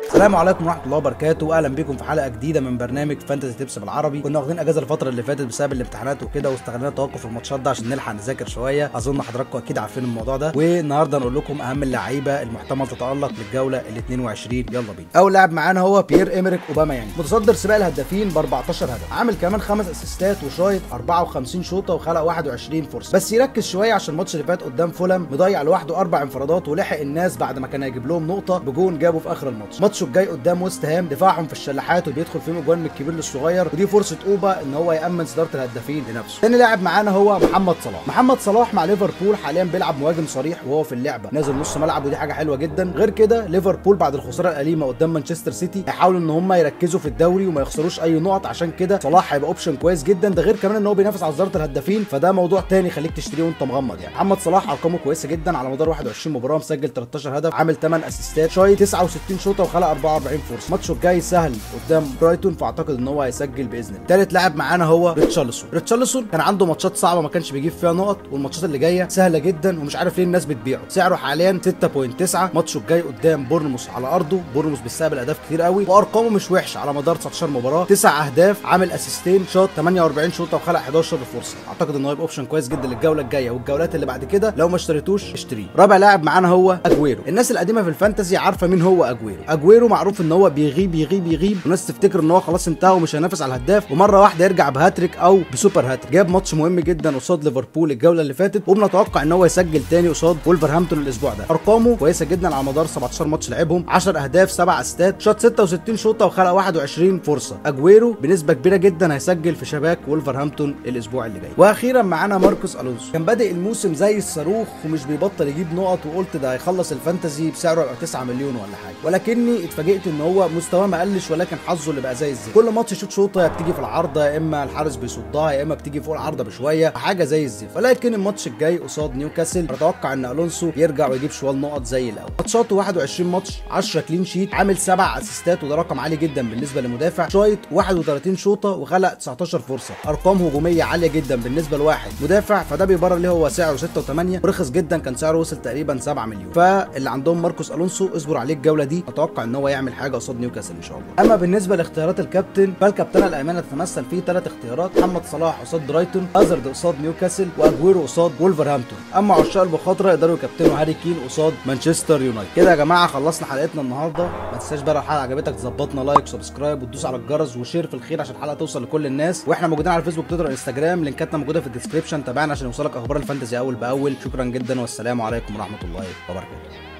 السلام عليكم ورحمة الله وبركاته، اهلا بكم في حلقة جديدة من برنامج Fantasy Tips بالعربي. كنا واخدين اجازه الفترة اللي فاتت بسبب الامتحانات وكده، واستغلينا توقف الماتشات ده عشان نلحق نذاكر شوية. اظن حضراتكم اكيد عارفين الموضوع ده، والنهارده نقول لكم اهم اللعيبة المحتمل تتالق للجوله ال 22. يلا بينا. اول لاعب معانا هو بيير ايمريك اوباميانج، متصدر سباق الهدافين ب 14 هدف، عامل كمان 5 اسيستات وشايط 54 شوطه وخلق 21 فرصة. بس يركز شوية عشان الماتش اللي فات قدام فولهام مضيع لوحده 4 انفرادات ولحق الناس بعد ما كان هيجيب لهم نقطة بجون جابه في اخر الماتش. ماتشه الجاي قدام ويست هام، دفاعهم في الشلاحات وبيدخل فيهم اجوان من الكبير للصغير، ودي فرصة اوبا ان هو يامن صدارة الهدافين لنفسه. ثاني لاعب معانا هو محمد صلاح. محمد صلاح مع ليفربول حاليا بيلعب مهاجم صريح وهو في اللعبة، نازل نص ملعب، ودي حاجة حلوة جدا. غير كده ليفربول بعد الخسارة الاليمة قدام مانشستر سيتي هيحاولوا ان هم يركزوا في الدوري وما يخسروش اي نقط، عشان كده صلاح هيبقى option كويس جدا. ده غير كمان ان هو بينافس على صدارة الهدافين، فده موضوع ثاني خليك تشتريه وانت مغمض. يعني محمد صلاح ارقامه كويسة جدا، على مدار 21 مباراة مسجل 13 هدف، عامل 8 اسيستات، شايط 69 شوطه وخلق 44 فرصة. ماتشه الجاي سهل قدام برايتون، فاعتقد ان هو هيسجل باذن الله. ثالث لاعب معانا هو ريتشارلسون. ريتشارلسون كان عنده ماتشات صعبة ما كانش بيجيب فيها نقط، والماتشات اللي جاية سهلة جدا ومش عارف ليه الناس بتبيعه. سعره حاليا 6.9. ماتشه الجاي قدام بورنموث على ارضه، بورنموث بيستقبل اهداف كتير قوي، وارقامه مش وحشة، على مدار 19 مباراة 9 اهداف، عامل اسيستين، شاط 48 شوطه وخلق 11 فرصة. اعتقد ان هو يبقى option كويس جدا للجوله الجاية والجولات اللي بعد كده، لو ما اشتريتوش اشتريه. رابع لاعب معانا هو اجويرو. الناس القديمة في ال fantasy عارفه مين هو اجويرو. اجويرو معروف ان هو بيغيب يغيب يغيب، والناس تفتكر ان هو خلاص انتهى ومش هينافس على الهداف، ومرة واحدة يرجع بهاتريك او ب super hat-trick. جاب ماتش مهم جدا قصاد ليفربول الجولة اللي فاتت، وبنتوقع ان هو يسجل تاني قصاد ولفرهامبتون الاسبوع ده. ارقامه كويسة جدا على مدار 17 ماتش لعبهم، 10 اهداف، 7 اسيستات، شاط 66 شوطه وخلق 21 فرصة. اجويرو بنسبة كبيرة جدا هيسجل في شباك ولفرهامبتون الاسبوع اللي جاي. واخيرا معانا ماركوس الونسو، كان بادئ الموسم زي الصاروخ ومش بيبطل يجيب نقط، وقلت ده هيخلص ال fantasy بسعره يبقى 9 مليون ولا حاجة، ولكني اتفاجئت ان هو مستواه ما قلش، ولكن حظه اللي بقى زي الزفت. كل ماتش يشوط شوطه يا بتيجي في العارضة، يا اما الحارس بيصدها، يا اما بتيجي فوق العارضة بشوية، حاجة زي الزفت. ولكن الماتش الجاي قصاد نيوكاسل اتوقع ان الونسو يرجع ويجيب شوية نقط زي الاول. ماتشاته 21 ماتش، 10 clean sheet، عامل 7 اسيستات، وده رقم عالي جدا بالنسبة لمدافع، شايط 31 شوطه وخلق 19 فرصة. ارقام هجومية عالية جدا بالنسبة لواحد مدافع، فده بيبرر ليه هو سعره 6.8 ورخص جدا، كان سعره وصل تقريبا 7 مليون. فاللي عندهم ماركوس الونسو اصبر عليه الجولة دي، اتوقع ان هو يعمل حاجة قصاد نيوكاسل ان شاء الله. اما بالنسبة لاختيارات الكابتن، فالكابتنه الامانة تتمثل فيه 3 اختيارات: محمد صلاح قصاد برايتون، هازارد قصاد نيوكاسل، واجويرو قصاد وولفرهامبتون. اما عشاق المخاطرة يقدروا يكابتنوا هاري كين قصاد مانشستر يونايتد. كده يا جماعة خلصنا حلقتنا النهارده. ما تنساش بقى لو الحلقة عجبتك تظبطنا like و subscribe وتدوس على الجرس و share في الخير عشان الحلقة توصل لكل الناس. واحنا موجودين على الفيسبوك، تويتر، انستجرام، لينكاتنا موجودة في ال description، تابعنا عشان يوصلك اخبار ال fantasy اول باول. شكرا جدا والسلام عليكم ورحمة الله وبركاته.